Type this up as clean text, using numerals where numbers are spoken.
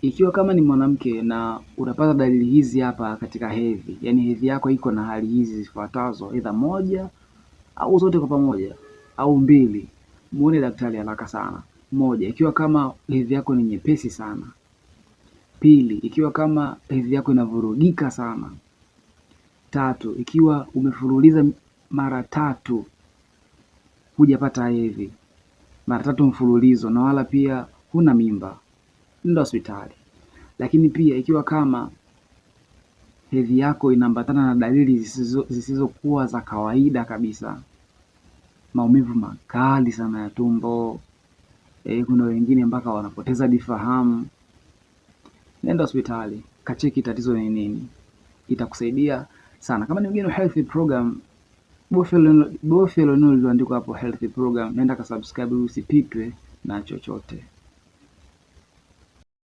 Ikiwa kama ni mwanamke na unapata dalili hizi hapa katika hedhi, yani hedhi yako iko na hali hizi zifuatazo, aidha moja au zote kwa pamoja au mbili, muone daktari haraka sana. Moja, ikiwa kama hedhi yako ni nyepesi sana. Pili, ikiwa kama hedhi yako inavurugika sana. Tatu, ikiwa umefululiza mara tatu hujapata hedhi, mara tatu mfululizo, na wala pia huna mimba, nenda hospitali. Lakini pia ikiwa kama hedhi yako inaambatana na dalili zisizokuwa za kawaida kabisa, maumivu makali sana ya tumbo, kuna wengine mpaka wanapoteza difahamu, nenda hospitali kacheki tatizo ni nini, itakusaidia sana. Kama ni mgeni wa Health Program, bofya neno lililoandikwa hapo Health Program, nenda kasubscribe usipitwe na chochote.